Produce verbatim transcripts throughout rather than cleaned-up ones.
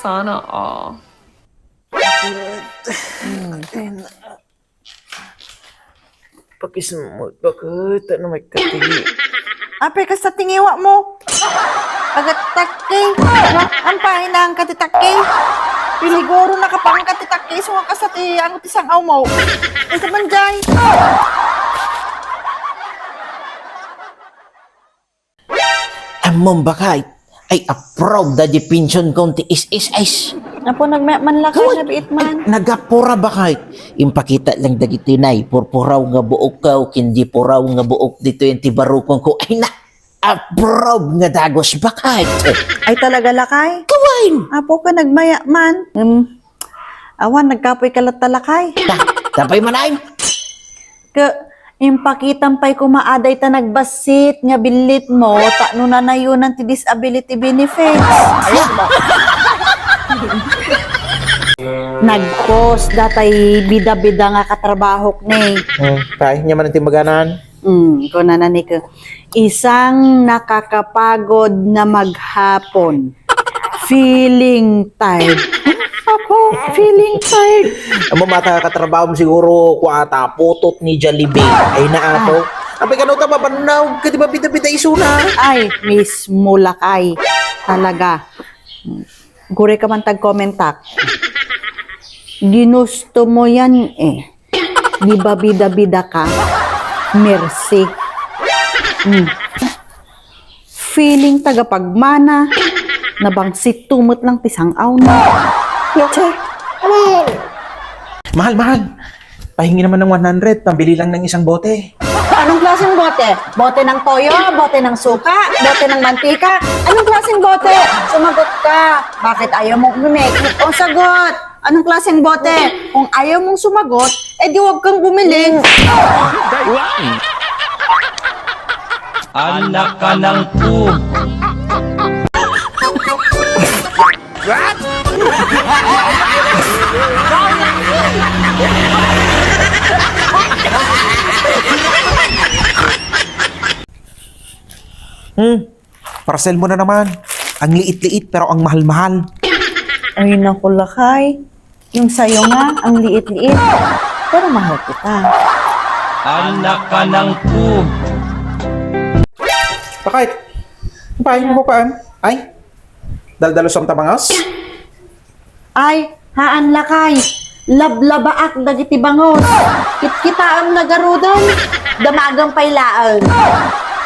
Sana all. Pakismut, bakit? Ano may kati? Apay, kasta ti ngiwam? Agtakki. Ha? Ampaay nga agtakki? Siguro nakapangkat ti takki, isu nga kasta ti, ano, ti sang-aw mo. Ito man dyan. Ammom, bakit? Ay, approve da di pension ko ti S S S. Apo, nagma-, man lakay. Kaway, na biit man. Ay, nagapura, bakit? Impakita lang dagiti nay, purpuraw nga buok ko, ken di puraw nga buok dito yung tibarukon ko. Ay, na, approve nga dagos, bakit? Ay, talaga, lakay? Kaway! Apo ka, nagmaya man. Hmm. Awan, nagkapoy ka latta, lakay. Ta-, tapay man ay? Ka, impakitam pay koma a dayta nagbassit nga billit mo, ta no nanayonan ti disability benefits. Nag-post datay bida-bida nga katrabahok ni. Hmm, tay, nya man ti maganan? Hmm, kunana ni ka, isang nakakapagod na maghapon. Feeling tired. Apo, feeling tired. Amo, mata katrabaho mo siguro, kuata, putot ni Jollibee. Ay, na, apo. Ah. Apay, kano ta mabannaw? Kadi ba bida-bida isuna? Ay, mismo lakay. Talaga. Gure ka man tag-comment, tak. Ginusto mo yan, eh. Di ba bida-bida ka? Mercy. Hmm. Feeling tagapagmana, nabangsit tumot lang ti sang-aw na. Che. Mahal, mahal. Pahingi naman ng one hundred, pambili lang ng isang bote. Anong klaseng bote? Bote ng toyo? Bote ng suka? Bote ng mantika? Anong klaseng bote? Sumagot ka. Bakit ayaw mong umimik? O, sagot. Anong klaseng bote? Kung ayaw mong sumagot, eh di huwag kang bumili. Anak ka ng pu- Hmm. Parcel mo na naman. Ang liit-liit pero ang mahal-mahal. Ay, naku, lakay. Yung sayo nga, ang liit-liit. Pero mahal kita. Anak ka ng pu- Bakit? Paano mo paan? Ay? Daldalos ang tabangos? Ay, haan lakay. Lablabaak dagiti bangos. Kitkitaem na garuden. Damagem pay laeng.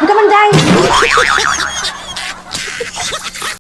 Ang kaman, jay?